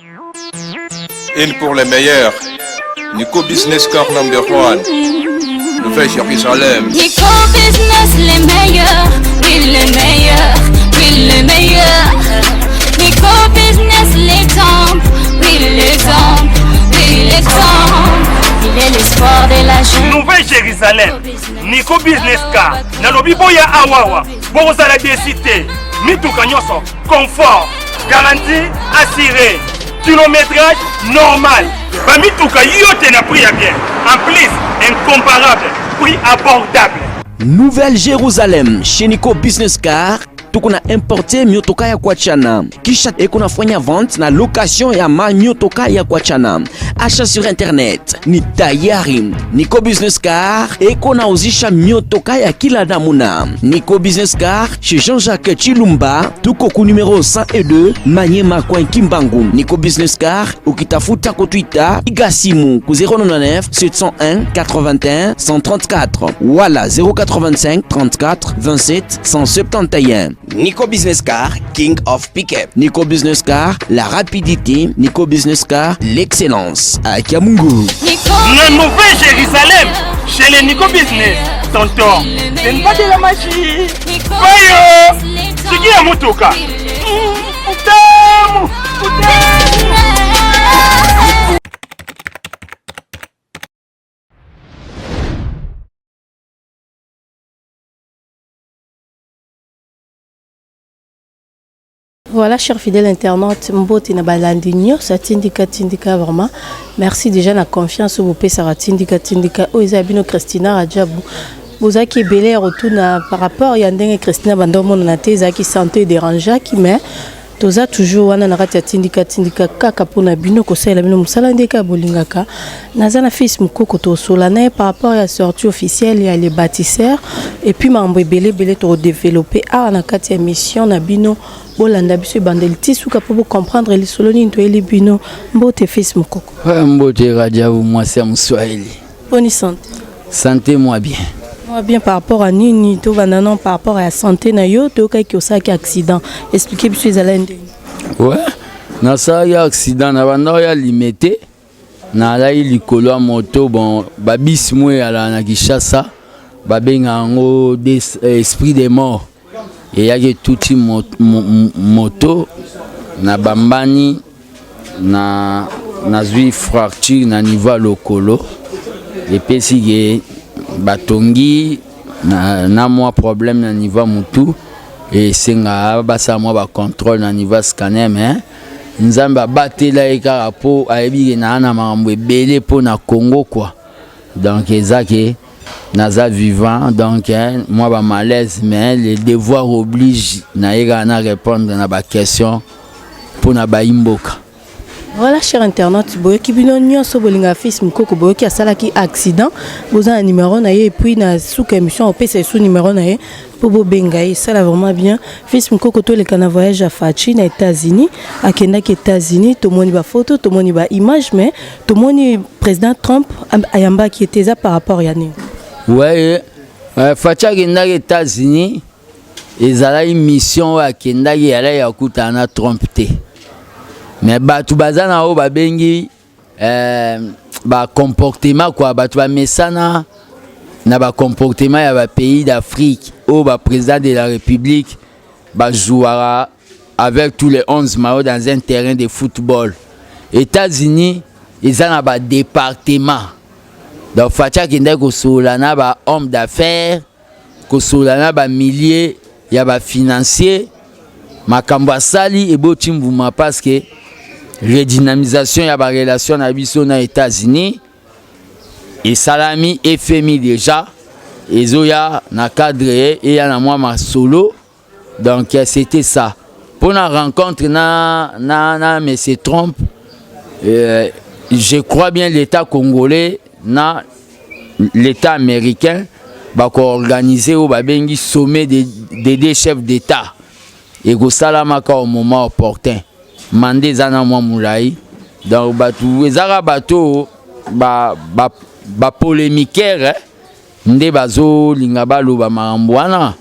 Une pour les meilleurs. Nico Business Car number one. Nouvelle Jérusalem. Nico Business, les meilleurs. Oui, les meilleurs. Oui, les meilleurs. Nico Business, les temples. Oui, les temples. Oui, les temples. Il est l'espoir de la jeunesse. Nouvelle Jérusalem. Nico Business Car. Nalobi boya awawa. Bokozala desi te. Mituka nyonso. Confort. Garantie assurée. Kilométrage normal. Bamituka yote na prix ya bien. En plus, incomparable. Prix abordable. Nouvelle Jérusalem chez Nico Business Car tuko na importe miotoka ya kuachana, kisha eko nafanya vente na location ya ma miotoka ya kuachana, achat sur internet ni tayari. Nico Business Car eko nauzisha miotoka ya kila namuna. Nico Business Car chez Jean-Jacques Chilumba, tuko ku numero 102 Manyema coin Kimbangu. Nico Business Car ukitafuta kutwita piga simu ku 099 701 81 134 wala 085 34 27 171. Nico Business Car, King of Pickup. Nico Business Car, la rapidité. Nico Business Car, l'excellence. À Kiamungu. Nico Na Nouvelle Jérusalem, chez les Nico Business. Tonton, ce n'est pas de la magie. Nico Oyo, Business, les siki ya motoka. Oui, les Utamu, utamu. Voilà, chers fidèles internautes, mbote na balandi nyonso ya Tindika Tindika vraiment. Merci déjà na confiance oyo bopesaka Tindika Tindika. Oyo eza bino Christina Rajabu. Bozalaki ebele ya kotuna par rapport ya ndenge Christina banda omonana te, ezalaki santé dérangeaki, mais toza toujours wana na kati ya Tindika Tindika kaka mpona bino kosalela bino mosala nde kaka bolingaka. Naza na fils Mukoko, tosola na ye par rapport ya sortie officielle ya Le Bâtisseur et puis makambo ebele ebele tokodévelopper awa na kati ya mission na bino. Bolanda biso ebandeli ti suka mpo bocomprendre lisolo nini toyeli bino. Mbote fils Mukoko. Ouais, mbote Rajabu, mwasi ya Mswahili. Boni santé? Santé moi bien. Moi bien par rapport à nini? Tobanda non par rapport à santé na yo, toyokaki osalaki accident, explique biso ezala ndenge. Ouais, nasalaki accident na banda ya Limete, nalaki likolo ya moto. Bon, babisi mo eyalaka na Kinshasa, babenga yango esprit de mort, eyaki etuti moto na bambani na nazwi fracture na niveau ya lokolo, epesi ke batongi na mwa problème na niveau ya motu, esenga basala mwa bacontrôle na niveau ya scanner. Mais Nzambe abatela ye kaka mpo ayebi ke naa na makambo ebele mpo na Congo quoi. Donc eza ke naza vivant, donc hein, mwa bamalaise, mais le devoir oblige naye kaka na répondre na baquestion mpo na bayimboka. Voilà, cher internaute, boyoki bino nyonso bolingaka fils Mukoko, boyoki asalaki accident, boza na numéro na ye et puis na suka émission opesa esu numéro na ye mpo bobenga ye, esala vraiment bien. Fils Mukoko, toleka na voyage ya Fatshi na États-Unis. Akendaki États-Unis, tomoni bafoto, tomoni baimage, mais tomoni président Trump ayambaki ete eza par rapport ya nini? Ouais, Fatshi akendaki États-Unis, ezalaki mission oyo akendaki, eyalaki ya kokutana na Trump te. Mais bato baza na oyo babengi bacomportement quoi, bato bamesana na bacomportement ya bapays d'Afrique oyo baprésident de la République bajouaka avec tous les 11 maillots dans un terrain de football. États-Unis eza na badépartement, donc Fatshi akendaki kosolola na bahomme d'affaires, kosolola na bamilieu ya bafinancier. Makambo asali eboti mbuma parce que redynamisation ya barelation na biso na États-Unis esalami. FMI déjà ezoya na cadre eya na mwa masolo. Donc c'était ça mpona rencontre na monsieur Trump. Je crois bien l'État congolais na l'État américain bakoorganiser oyo babengi sommet de deux chefs d'État, ekosalamaka au moment opportun. Mandat eza na mwa molai, donc bato ezaka bato bapolémiquere ba, ba nde bazolinga baloba makambo wana.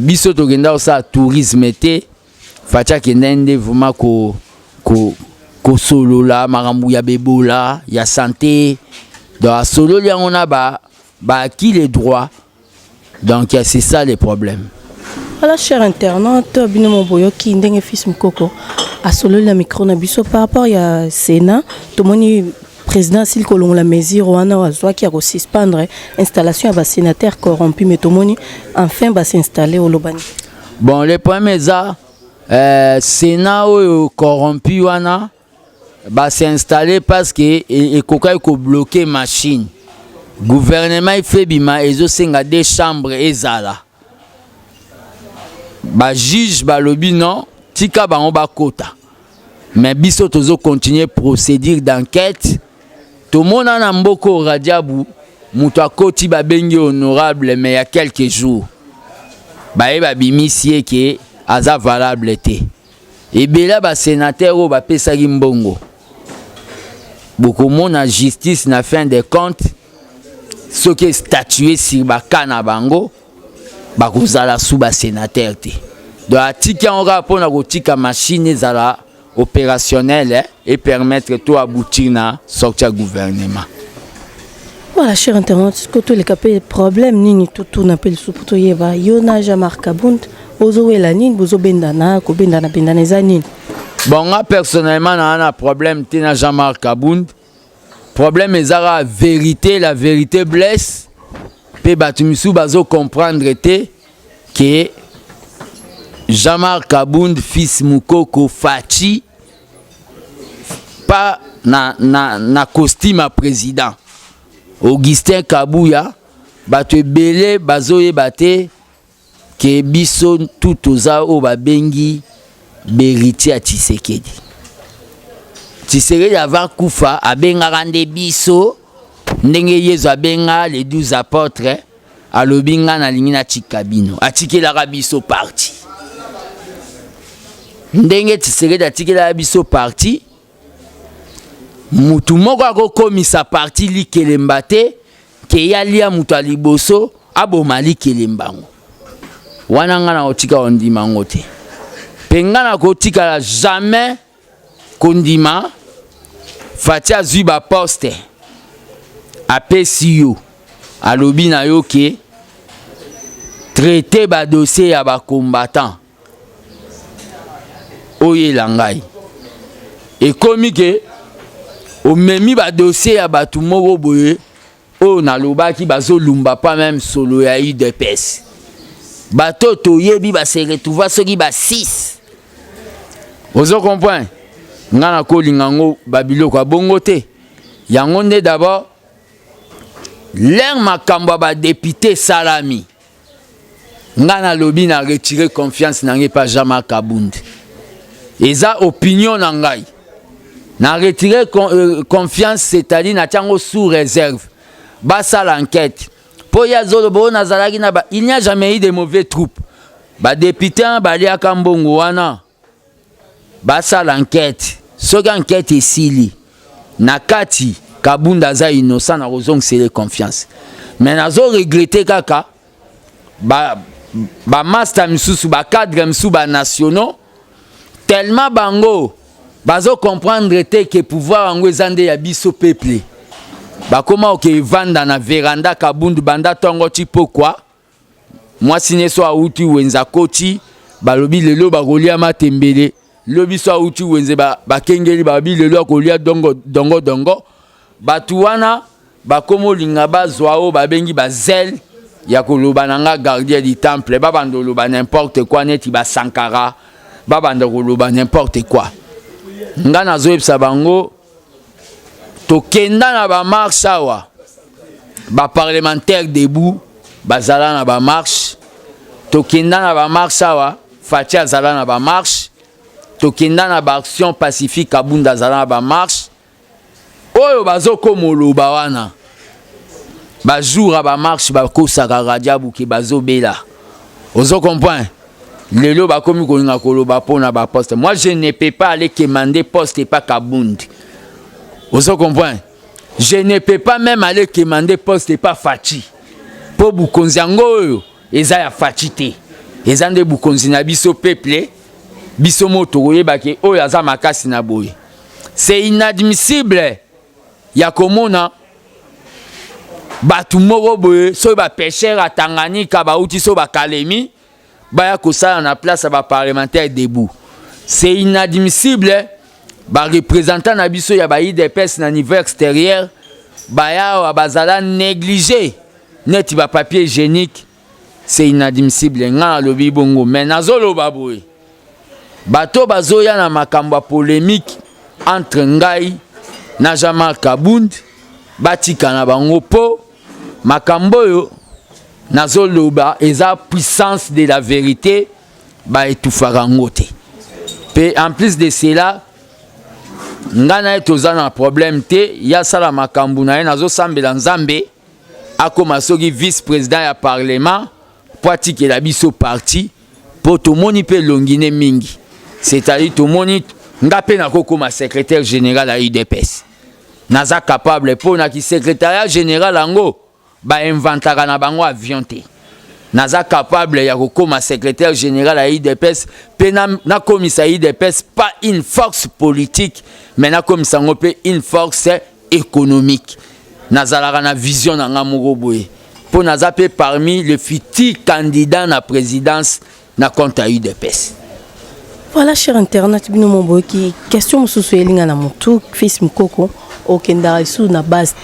Biso tokenda kosala tourisme te. Fatshi akenda nde vraiment ko, ko, Kosolola makambo ya bebola ya santé, donc asololi yango na ba ba acquis les droits. Donc c'est ça le problème. Voilà, cher internaute, bino mo boyoki ndenge fils Mukoko asololi na micro na biso par rapport ya Sénat. Tomoni président asili kolongola mesure wana azwaki ya kosuspendre installation ya basénateur corrompu, mais tomoni enfin bas'installe. Olobani? Bon, le problème eza Sénat oyo corrompu wana bas'installe parce que ekokaki kobloquer machine. Gouvernement efebima, ezosenga deux chambres ezala. Bajuge balobi non, tika bango bakota, mais biso tozocontinue procédure d'enquête. Tomona na mboka oyo, Radiabu, moto akoti, babengi honorable, mais ya quelques jours baye babimisi ye ke aza valable te. Ebele basénateur oyo bapesaki mbongo, bokomona justice na fin de compte soki estatue sur baka na bango, bakozala su basénateur te. Donc atiki yango kaka mpona kotika machine ezala opérationnelle et permettre to aboutir na sortie ya gouvernement. Voilà, cher internaute, ce que toleka mpe problème nini, totuna mpe lisusu po toyeba. Yo na Jean-Marc Kabund bozowela nini? Bozobendana, kobendana bendana eza nini? Bon, nga personnellement naa na problème te na Jean-Marc Kabund. Problème eza kaka vérité, la vérité blesse, mpe bato misusu bazocomprendre te ke Jean-Marc Kabund, fils Mukoko, Fatshi, pas na costume ya président Augustin Kabuya. Bato ebele bazoyeba te ke biso tu toza oyo babengi bahéritier ya Tshisekedi. Tshisekedi avant kufa abengaka nde biso ndenge Yezu abenga les 12 apôtres. Alobi: "Nga nalingi natika bino." Atikelaka biso parti. Ndenge Tshisekedi atikelaka biso parti, mutu moko akokomisa parti likelemba te ke ye alia moto ya liboso aboma likelemba yango wana. Nga na kotika kondima yango te, mpe nga na kotikala jamais kondima. Fatshi azwi baposte, apesi yo, alobi na yo ke traite badossier ya bacombattant, oyela ngai. Ekomi ke omemi badossier ya bato moko boye oyo nalobaki bazolumba pa même solo ya UDPS. Bato toyebi base retrouva soki ba 6, ozo comprendre? Nga nakolinga yango babiloko ya bongo te. Yango nde d'abord l'heure makambo ya badéputé esalami, nga nalobi na retire confiance na ngai epa Jean-Marc Kabund. Eza opinion na ngai, na retire confiance, c'est-à-dire natia yango sous réserve, basala enquête. Mpo ye azoloba oyo nazalaki na ba, il n'y a jamais eu de mauvais troupe. Badéputé wana baliaka mbongo wana, basala enquête. Soki enquête esili na kati, Kabunda aza innocent, na kozongisela confiance. Mais nazoregretter kaka bamaster ba misusu, bacadre misusu, banationaux, tellement bango bazocomprendre te ke pouvoir yango eza nde ya biso peuple. Bakóma oke evanda na veranda Kabundu banda ntongo ti pokwa. Mwasi nyonso awuti wenze akoti, balobi lelo bakolia matembele. Lobi so awuti wenze, bakengeli balobi lelo akolia dongo dongo dongo. Bato wana bakóma olinga bazwa oyo babengi bazele ya koloba na nga gardien du temple, babanda koloba n'importe quoi, neti basankara babanda koloba n'importe quoi. Nga nazoyebisa bango, tokenda na bamarche awa, baparlementaire debout bazala na bamarche. Tokenda na bamarche awa, Fatshi azala na bamarche. Tokenda na baaction pacifique, Kabunda azala na bamarche. Oyo bazokoma oloba wana, bajour ya bamarche bakosaka Radiabu ke bazobela, ozo comprendre? Lelo bakomi kolinga koloba mpona baposte. Moi, je ne peux pas aller quémander poste epa Kabund, ozo comprendre? Je ne peux pas même aller quémander poste epa Fatshi, mpo bukonzi yango oyo eza ya Fatshi te, eza nde bukonzi na biso peuple. Biso mo tokoyeba ke oyo aza makasi na boye. C'est inadmissible ya komona bato moko boye soki bapêcheur ya Tanganyika bauti so bakalemi baya kosala na place ya baparlementaire debout. C'est inadmissible bareprésentant na biso ya ba UDPS na niveau extérieur baya awa bazala négligé neti bapapier hygiénique. C'est inadmissible. Nga nalobi bongo, mais nazoloba boye: bato bazoya na makambo ya polémique entre ngai na Jean-Marc Kabund, batika na bango, mpo makambo oyo nazoloba eza puissance de la vérité, baetufaka yango te. Mpe en plus de cela, ngai na ye toza na problème te. Ye asala makambo na ye, nazosambela Nzambe akóma soki vice président ya parlement mpo atikela biso parti, mpo tomoni mpe elongi ne mingi. C'est-à-dire tomoni nga mpe nakokóma secrétaire général ya UDPS, naza capable, mpo na kisecrétariat général yango bainventaka na bango avion te. Naza capable ya kokóma secrétaire général ya UDPS mpe nakomisa UDPS pas une force politique, mais nakomisa yango mpe une force économique. Nazalaka na vision na nga moko boye, mpo naza mpe parmi le futur candidat na présidence na compte ya UDPS. Voilà, cher internaute, bino mo boyoki question mosusu elinga na motu. Fils Mokoko, okendaka lisusu na base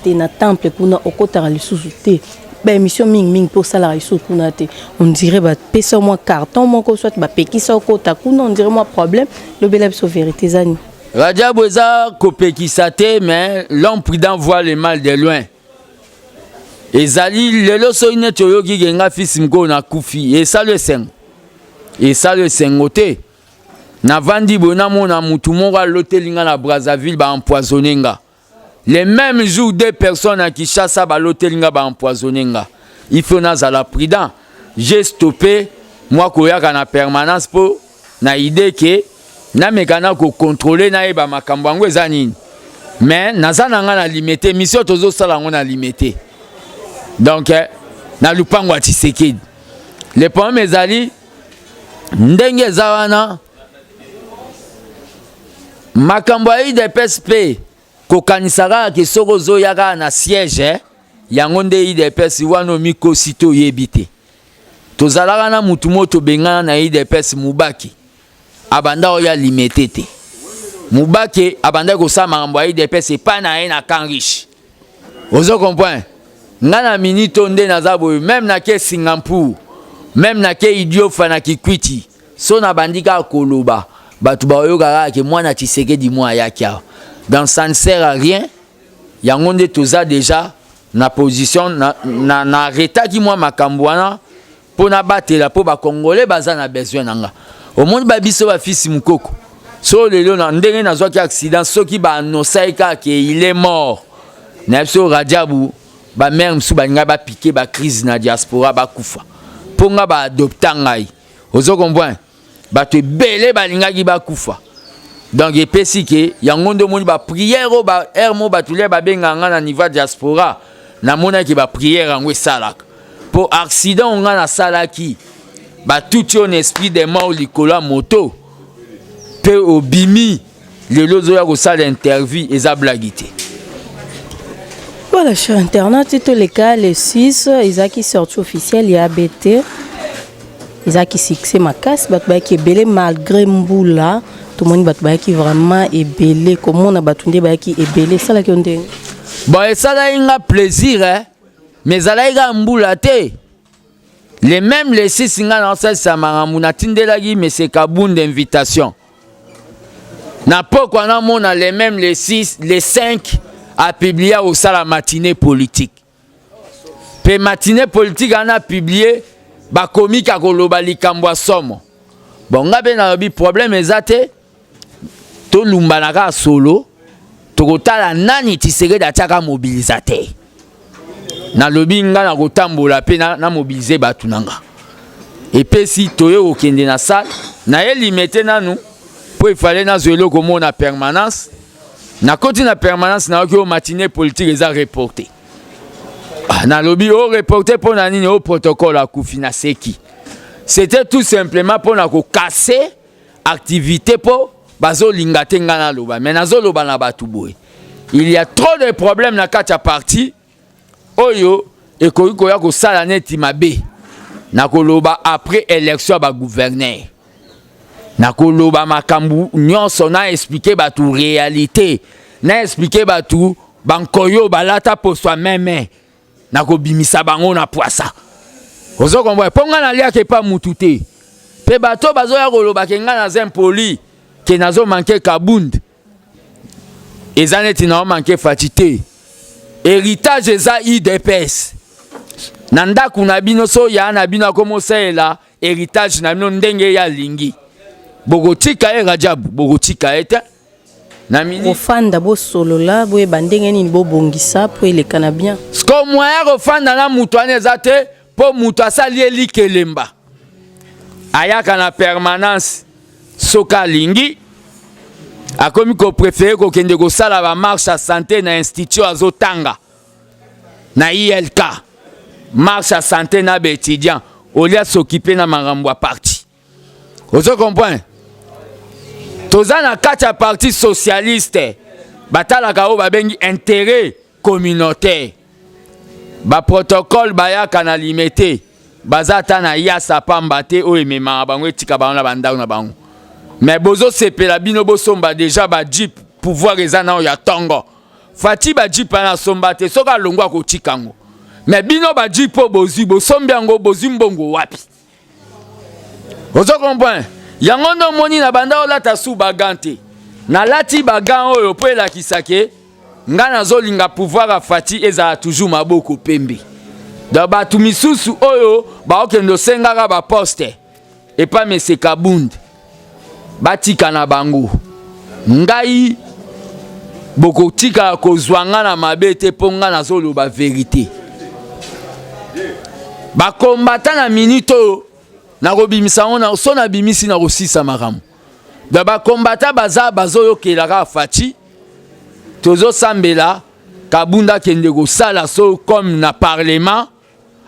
te, na temple kuna okotaka lisusu te, baémission mingimingi mpe osalaka lisusu kuna te. On dirait bapesa mwa carton moko, soit bapekisa okota kuna, on dirait mwa problème. Lobela biso vérité, eza nini? Radiabo, eza kopekisa te, mais l'homme prudent voit le mal de loin. Ezali lelo soki neti oyoki ke nga Fils Mokoko nakufi, esala esengo, esala esengo te. Navandi boye, namona mutu moko aloteli nga na Brazzaville, baempoisonne nga. Le même jour, deux personnes na Kinshasa baloteli nga, baempoisonne nga. Il faut nazala prudent. J'ai stoppé mwa koyaka na permanence mpo na idée ke nameka na kocontrôler, nayeba makambo yango eza nini. Mais naza na nga na Limete, mission tozosala yango na Limete, donc na lupango ya Tshisekedi. Le problème ezali ndenge eza wana, makambo ya UDPS mpe kokanisa kaka ke soki ozoya kaka na siège yango nde UDPS wana, omikosi te, oyebi te. Tozalaka na mutu moko tobengana na UDPS, Mubaki. Abanda oyo Limete te, Mubake abandaki kosala makambo ya UDPS epai na ye na camp riche. Ozo comprendre nga na minute oyo nde naza boye, même nake Singapour, même nake Idiofa na Kikwiti, so nabandi kaka koloba, bato baoyoka kaka ke mwana Tshisekedi mwa ayaki awa. Donc ça ne sert à rien. Yango nde toza déjà na position na arrêtaki mwa makambo wana mpo nabatela, mpo bakongolais baza na besoin na nga. Omoni babiso bafils Mokoko, so lelo na ndenge nazwaki accident, soki baannonçaki kaka ke il est mort na biso, Radiabu, bamare mosusu balingai bapike bacrise na diaspora, bakufa mpo nga baadopta ngai. Ozo comprendre, bato ebele balingaki bakufa. Donc epesi ke yango nde omoni baprière oyo baere mo bato lia babengaka nga na niveau ya diaspora. Namonaki baprière yango esalaka, mpo accident oyo nga nasalaki, batuti oyo na esprit de mort likolo ya moto, mpe obimi lelo ozoya kosala interview, eza blague te. Voilà, cher internaute, toleka le 6, ezalaki sortie officielle ya ABT. Ezalaki succès makasi, bato bayaki ebele malgré mbula. Tomoni bato bayaki vraiment ebele. Komona bato nde bayaki ebele, esalaki yo ndenge? Bon, esalaki nga plaisir, eh? Mais ezalaki kaka mbula te. Le même le 6, nga naosalisa makambo, natindelaki monsieur Kabund invitation na pokwa. Namona le même le 6, le 5 apublier kosala matinée politique, mpe matinée politique wana apublier, bakomi ka koloba likambo ya somo. Bon, nga mpe nalobi problème eza te, tolumbana kaka solo, tokotala nani Tshisekedi atiaka mobilisateur. Nalobi nga na kotambola mpe na mobiliser bato na nga. Epesi toye kokende na salle, naye Limete nanu mpo efale nazwa eloko moko na permanence. Nakoti na permanence, nayoki oyo matinée politique eza reporté. Ah, nalobi o reporté mpo na nini? O protocole akufi. Naseki. C'était tout simplement mpo na kocasser activité mpo bazolinga te ngai naloba, mais nazoloba na bato boye: il y a trop de problèmes na kati ya parti oyo ekoki koya kosala neti mabe. Nakoloba après élection ya bagouverneur, nakoloba makambo nyonso, na expliquer bato réalité, na expliquer bato bankoyo balata poso ya meme, nakobimisa bango na pwasa. Ozo comprendre? Mpo ngai naliaka epa mutu te. Mpe bato bazoya koloba ke ngai naza impoli, ke nazomanquer Kabund, eza neti naomanquer Fatshi te. Héritage eza UDPS na ndako na bino. So ya na bino akomosalela héritage na bino ndenge ye alingi, bokotika ye? Rajabu, bokotika ye te na mini. Kofanda, bosolola, boyeba ndenge nini bobongisa mpo eleka na bien. Siko moyen kofanda na moto wana eza te, mpo moto asali ye likelemba. Ayaka na permanence soki alingi, akomi kopréférer kokende kosala bamarche ya santé na institut azotanga na ILK, marche ya santé na baétudiant, olia s'occuper na makambo ya parti. Ozo comprendre? Toza na kati ya Parti socialiste, batalaka oyo babengi intérêt communautaire. Baprotocole bayaka na Limete, baza ata na yasa pamba te oyo ememaka bango, etika bango na bandako na bango. Mais bozosepela, bino bosomba déjà bajeep. Pouvoir eza nao ya ntongo. Fatshi, bajeep wana asomba te, soki alongwa akotika yango. Mais bino bajeep oyo bozwi, bosombi yango, bozwi mbongo wapi? Ozo comprendre? Yango nde omoni na banda olata su bagants te. Nalati bagants oyo mpo elakisa ke ngai nazolinga pouvoir ya Fatshi ezala toujours maboko pembe. Donc bato misusu oyo baokende osengaka baposte epa mese Kabund, batika na bango. Ngai bokotikala kozwa nga na mabe te, mpo nga nazoloba vérité. Bakombata na minute oyo nakobimisa yango, so nabimisi, nakosisa makambo. Donc bakombata baza bazoyokela kaka Fatshi. Tozosambela Kabunda akende kosala so comme na parlement,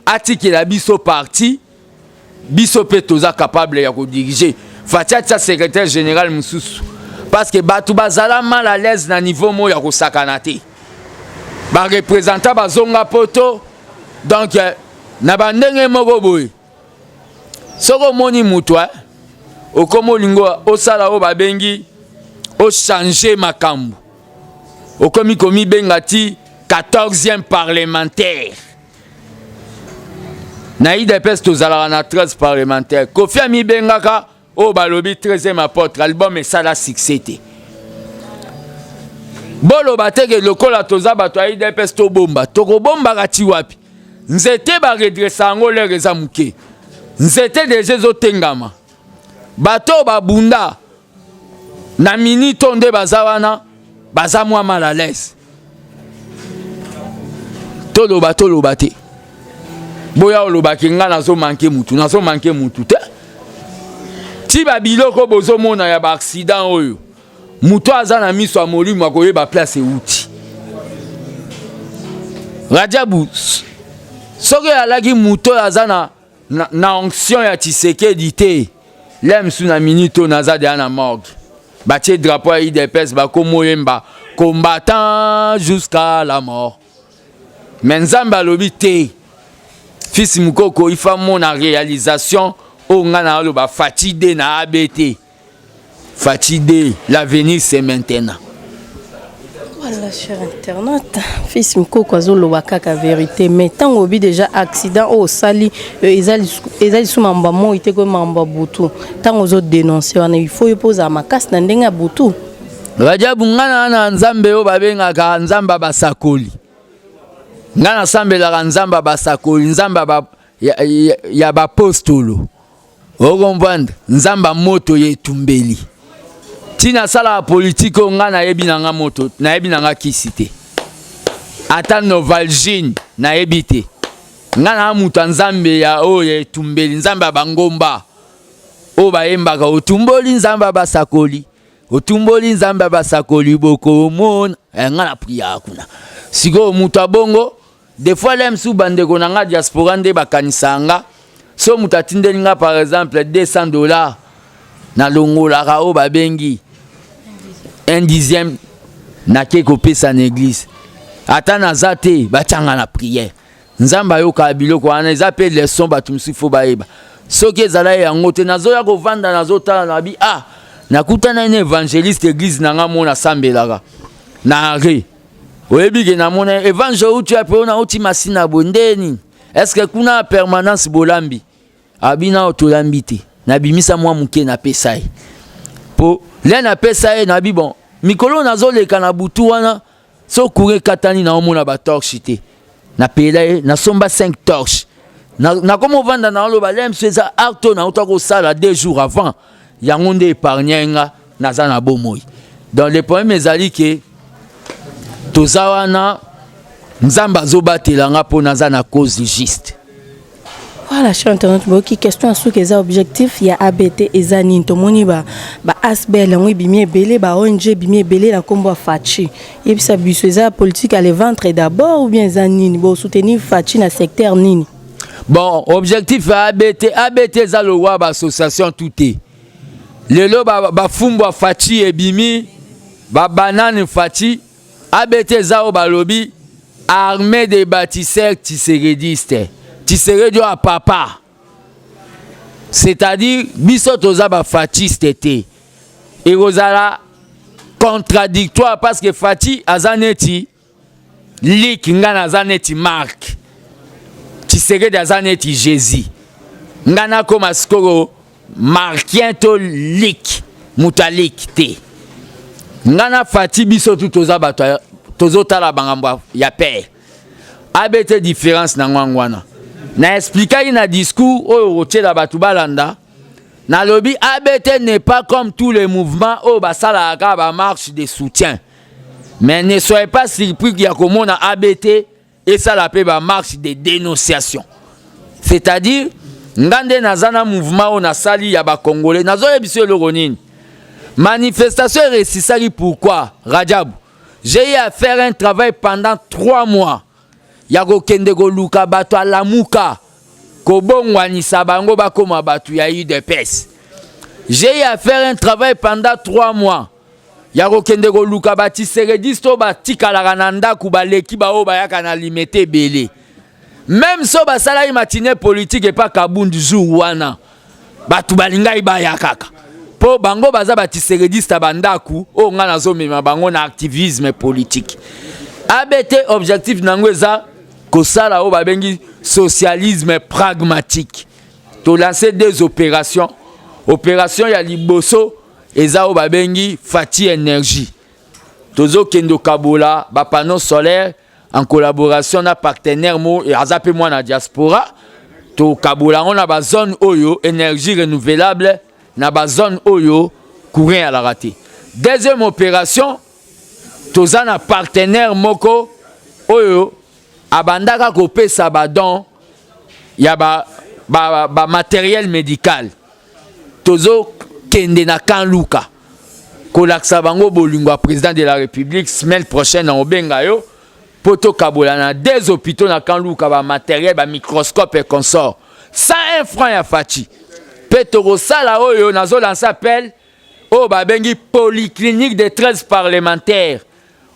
atikela biso parti, biso mpe toza capable ya kodiriger. Fatshi atia secrétaire général mosusu, parce que bato bazala mal à l'aise na niveau moko ya kosakana te. Bareprésentant bazonga poto. Donc na bandenge moko boye, soki omoni moto okómi olingo osala oyo babengi ochanger makambo, okomi komibenga ti 14e parlementaire na UDPS. Tozalaka na 13 parlementaire. Kofi amibengaka oyo balobi 13e apôtre, album esala succès te. Boloba teke lokola toza bato ya UDPS, tobomba, tokobombaka ti wapi? Nzete baredresser yango lere eza moke. Nzete déjà ezotengama. Bato oyo babunda na minito nde baza wana, baza mwa mal à l'aise. Toloba, toloba te. Boya olobaki nga nazomanquer mutu, nazomanquer mutu te. Ti babiloko bozomona ya baaccident oyo, moto aza na miso ya molimo akoyeba place euti. Rajabu, soki alaki moto oyo aza na onction ya Tshisekedi te, le mosu na minute oyo naza deya na morgue, batie drapeau ya UDPS, bakomoyemba "Combattant jusqu'à la mort". Mais Nzambe alobi te, fils Mokoko ifa mona réalisation oyo ngai na aloba. Fatshi de na abt, Fatshi de l'avenir, c'est maintenant. Voilà, cher internaute, fils Mokoko azoloba kaka vérité. Mais ntango obi déjà accident oyo osali, eza lisusu mambo ya moi te, koyo mambo ya butu. Ntango ozodénoncer wana, il faut yo mpo ozala makasi na ndenge ya butu. Rajabu, ngai na na Nzambe oyo babengaka Nzambe ya basakoli. Ngai nasambelaka Nzambe ya basakoli, Nzambe ya bapostolo. Ocomprendre? Nzambe ya moto ya etumbeli. Ntina asalaka politike oyo, ngai nayebi na nga moto, nayebi na nga kisi te, ata Novalgine nayebi te. Ngai na moto ya Nzambe ya oyo ya etumbeli, Nzambe ya bangomba oyo bayembaka "Otumboli Nzambe ya basakoli, otumboli Nzambe ya basakoli", bokomona ngai na priaka kuna. Sikoyo moto abongo, des fois le mosusu bandeko na nga diaspora nde bakanisaka nga. So moto atindeli nga par exemple 200 $, nalongolaka oyo babengi Un dixième nake kopesa na église, ata naza te, batianga na prière. Nzambe ayokaka biloko wana. Eza mpe leçon, bato mosusu fo bayeba. Soki ezala yango te, nazoya kovanda, nazotala na bi, ah, nakutana na évangéliste, église na nga mo nasambelaka na are. Oyebi ke namona évangile outi wapi? Oyo nauti Masina. Boye nde nini? Est-ce kuna permanence bolambi? Abi nao tolambi te. Nabimisa mwa moke, napesa ye, mpo le napesa ye, nabi bon, mikolo nazoleka na butu wana, so courant ekatani, naomona batorche te. Napela ye, nasomba 5 torche. Nakoma ovanda, naoloba le mosu eza acte oyo nauta kosala 2 jours avant. Yango nde épargne nga, naza na bomoi. Donc le problème ezali ke toza wana, Nzambe azobatela nga mpo naza na cause juste. Voilà, cher internaute, boyoki question ya suki eza: objectif ya ABT eza nini? Tomoni ba ASBL yango ebimi ebele, ba ONG ebimi ebele na nkombo ya Fatshi. Yebisa biso, eza politique ya le ventre d'abord ou bien eza nini? Bosoutenir Fatshi na secteur nini? Bon, objectif ya ABT, ABT eza lokwa baassociation tout te. Lelo bafumbwa Fatshi ebimi, babanane Fatshi. ABT eza oyo balobi Armée des bâtisseurs tshisekedistes, Tshisekedi oyo papa, c'est-à-dire biso toza bafatshiste te. Ekozala contradictoire parce que Fatshi aza neti Luc, nga naza neti Marc, Tshisekedi aza neti Jésus. Nga nakóma sikoyo marquien to Luc, moto aliki te. Nga na Fatshi, biso tu toza bato tozotala bangambo ya père. ABT, différence na ngwango wana na expliquaki na discours oyo kotiela bato balanda. Nalobi ABT n'est pas comme tous les mouvements oyo basalaka kaka bamarche de soutien, mais ne soyez pas surpris ya komona ABT esala mpe bamarche de dénonciation. C'est-à-dire nga nde naza na mouvement oyo nasali ya bacongolais. Nazoyebisa eloko nini? Manifestation eresisaki. Pourquoi, Rajabu? J'ai eu à faire un travail pendant 3 mois ya kokende koluka bato alamuka, kobongwanisa bango bakóma bato ya UDPS. J'ai eu à faire un travail pendant 3 mois ya kokende koluka batshisekediste oyo batikalaka na ndako, baleki baoyo bayaka na Limete ebele. Même so basalaki matinée politique epa Kabundu, jour wana bato balingai baya kaka mpo bango baza batshisekediste ya bandako oyo ngai nazomema bango na activisme politique. ABT, objectif nango eza kosala oyo babengi socialisme pragmatique. Tolance deux opérations. Opération ya liboso eza oyo babengi Fatshi Énergie. Tozokende okabola bapanneau solaire en collaboration na partenaire mo aza mpe mwana diaspora. Tokabola yango na bazone oyo énergie renouvelable, na bazone oyo courant eyalaka te. Deuxième opération, toza na partenaire moko oyo abandaka kopesa badon ya bamatériel ba, ba médical. Tozokende na Camp Luka kolakisa bango bolingo ya président de la République. Semaine prochaine na obenga yo mpo tokabola na deux hôpitaux na Camp Luka bamatériel, bamicroscope et consort, 101 franc ya Fatshi. Mpe tokosala oyo nazolancer appel, oyo babengi polyclinique de 13 parlementaires,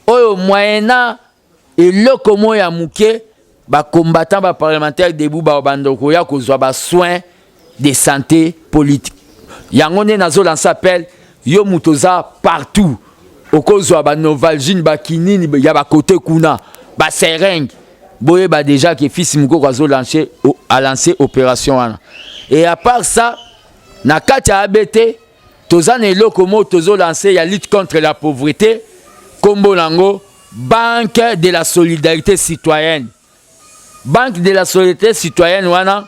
oyo moyena eloko moko ya moke, bacombattant, baparlementaire debout babanda koya kozwa basoin de santé politique. Yango nde nazolancer appel. Yo moto oza partout, okozwa banovalgine, bakinini ya bakote kuna, baseringue. Boyeba déjà ke fils Mokoko azolancer, alancer opération wana. Et à part ça, na kati ya ABT toza na eloko moko tozolancer ya lutte contre la pauvreté, nkombo nango Banque de la solidarité citoyenne. Banque de la solidarité citoyenne wana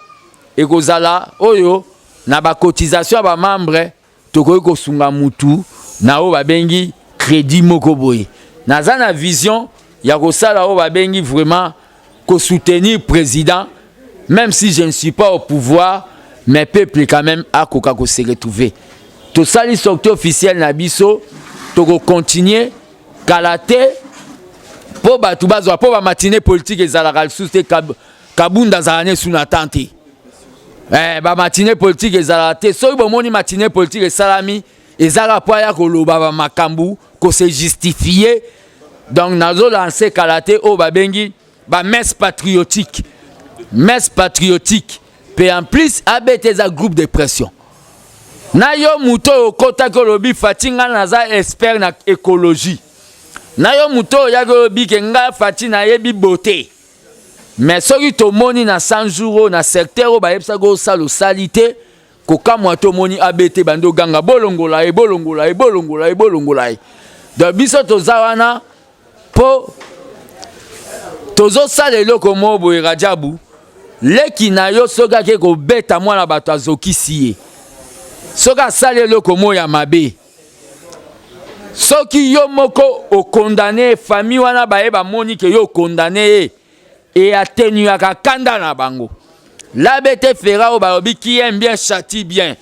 ekozala oyo na bacotisation ya bamembre tokoki kosunga mutu na oyo babengi crédit moko boye. Naza na vision ya kosala oyo babengi vraiment kosoutenir président, même si je ne suis pas au pouvoir, mais peuple quand même akoka kose retrouver. Tosali sortie officielle na biso, tokocontinue kala te mpo bato bazwa, mpo bamatinée politique ezalaka lisusu te. Kabunda azala ne su na tan te. Bamatinée politique ezalaka te. Soki bomoni matinée politique esalami, Eza kaka mpo aya koloba ba makambo, ko se justifier. Donc nazo lancer kala te oyo babengi ba messe patriotique. Messe patriotique. Pe en plus ABT eza groupe de pression. Na yo moto oyo okotaki olobi Fatshi nga naza expert na écologie. Na yo moto oyo oyaki olobi ke nga Fatshi nayebi beauté. Mais soki tomoni na 100 jours oyo na secteur oyo bayebisaki osala osali te, kokamwa te omoni ABT bandi oganga bolongola ye, bolongola ye, bolongola ye, bolongola ye. Donc biso toza wana po tozosala eloko moko boye. Rajabu, leki na yo soki ake kobeta mwana bato azokisi ye, soki asali eloko moko ya mabe, soki yo moko okondane famille wana, baye bamoni ke yo okondane ye, e atténuaka kanda na bango. L'ABT fera oyo balobi qui aime bien châtie bien.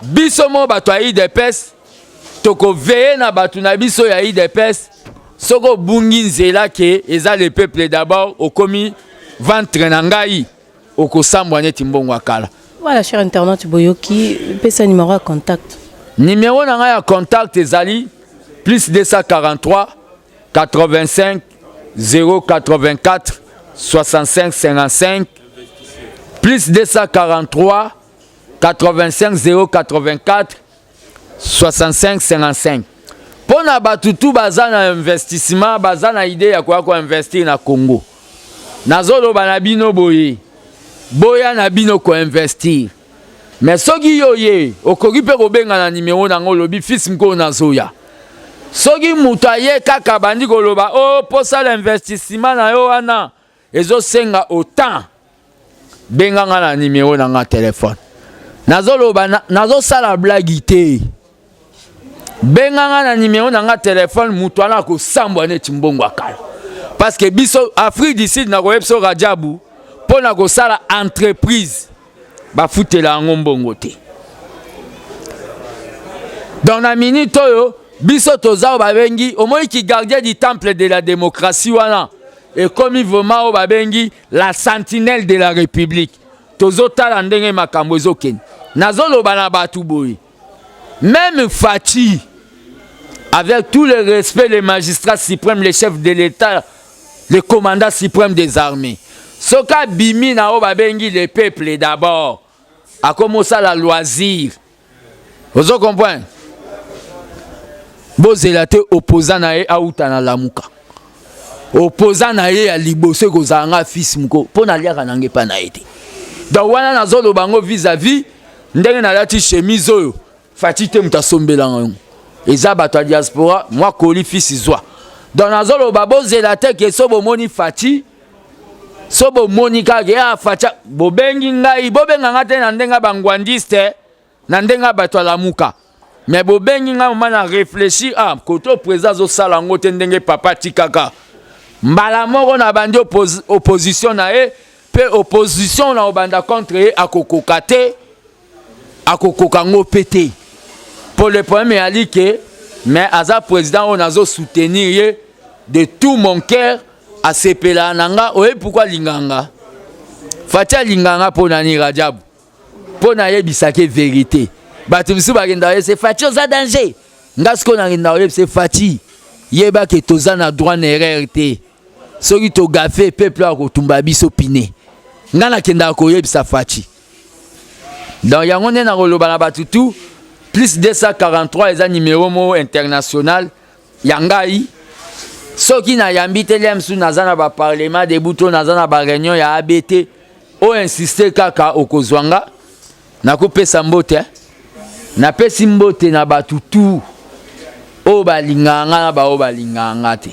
Biso mo bato ya UDPS tokoveye na bato na biso ya UDPS. Soki obungi nzela ke eza le peuple d'abord, okomi ventre na ngai, okosambwa neti mbongo ya kala. Voilà, cher internaute, boyoki, pesa numéro ya contact. Numéro na ngai ya contact ezali plus 243 85 084 65 55, plus 243 85 084 65 55. Mpo na bato tu baza na investissement, baza na idée ya koya koinvestir na Congo, nazoloba na bino boye: boya na bino koinvestir. Mais soki yo ye okoki mpe kobenga na nimero nango, olobi: "Fils mokolo nazoya." Soki moto aye kaka bandi koloba o mposala investissement na yo wana ezosenga autant, benga nga na nimero na nga telefone. Nazoloba, nazosala blague te. Benga nga na nimero na nga telefone, moto wana akosambwa neti mbongo ya kala. Parce que biso Afrique du Sud, nakoyebi biso Rajabu, mpo na kosala entreprise bafutela yango mbongo te. Donc na minute oyo biso toza oyo babengi, omoni ki gardien du temple de la démocratie wana ekomi vraiment oyo babengi la sentinelle de la République. Tozotala ndenge makambo ezokende. Nazoloba na bato boye: même Fatshi, avec tout le respect, le magistrat suprême, le chef de l'État, le commandant suprême des armées, soki abimi na oyo babengi le peuple d'abord, akomi osala loisir. Ozo comprendre? Bozela te opposant na ye auta na Lamuka. Opposant na ye ya liboso ekozala nga, fils moko, mpo naliaka nange epa na ye te. Donc wana nazoloba yango vis-à-vis ndenge nalati chemise oyo. Fatshi te moto asombelanga yango, eza bato ya diaspora mwa koli fils zwa. Donc nazoloba, bozela te ke so bomoni Fatshi, so bomoni kaka ya Fatshi, bobengi ngai. Bobenga nga te na ndenge ya bangwandiste, na ndenge ya bato alamuka, mais bobengi ngai moma na réfléchir. Ah, koto président azosala yango te ndenge papa tikaka mbala moko na bandi opposition na ye, mpe opposition na obanda contre ye akokoka te, akokoka yango mpe te. Mpo le problème eyali ke mais aza président oyo nazosoutenir ye de tout mon cœur. Asepelaka na nga. Oyebi pourquoi alingaka nga? Fatshi alingaka nga mpo nani, Rajabu? Mpo nayebisaki vérité. Bato mosusu bakendaka oyebisa Fatshi oza danger. Nga sikoyo nakendaka oyebisa Fatshi: yebake toza na droit na erreur te. Soki togafe, peuple akotumba biso pine. Nga nakendaka koyebisa Fatshi. Donc yango nde nakoloba na bato tu: plus 243 eza numéro moko international ya ngai. Soki nayambi te, lia mosusu naza na baparlement debout to naza na baréunion ya ABT, oyo insiste kaka okozwa nga. Nakopesa mbote, napesi mbote na bato tu oyo balingaka nga na baoyo balingaka nga te.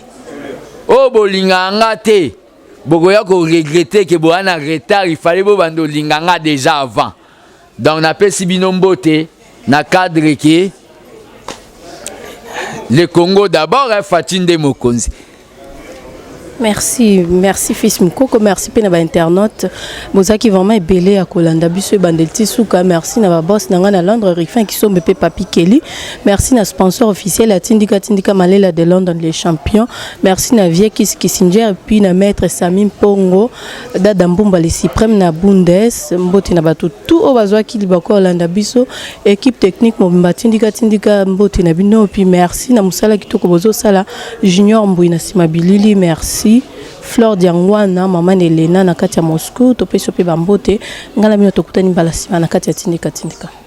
Oyo bolingaka nga te, bokoya koregretter ke boya na retard. Il fallait bobanda olinga nga déjà avant. Donc napesi bino mbote na cadre ke le Congo d'abord. Fatshi nde mokonzi. Merci, merci fils Mukoko, merci pe na ba internautes. Bozaki vraiment ebele ya kolanda biso ebandeli ti suka. Merci na ba boss na nga na Londres, Rifin Kisombe pe Papi Kelly. Merci na sponsor officiel ya Tindika Tindika Malela de London les champions. Merci na Vieux Kis Kissinger et puis na maître Sami Mpongo, Dada Mbumba le suprême na Bundes, mbote na bato tout oyo bazwaki libaku ya kolanda biso, équipe technique mobimba Tindika Tindika mbote na bino puis merci na mosala kitoko bozosala. Junior Mbui na sima bilili merci. Fleur Diangwana maman Elena na kati ya Moscou topesi yo pe ba mbote. Ngai na bino tokutani mbala sima na kati ya Tindika Tindika.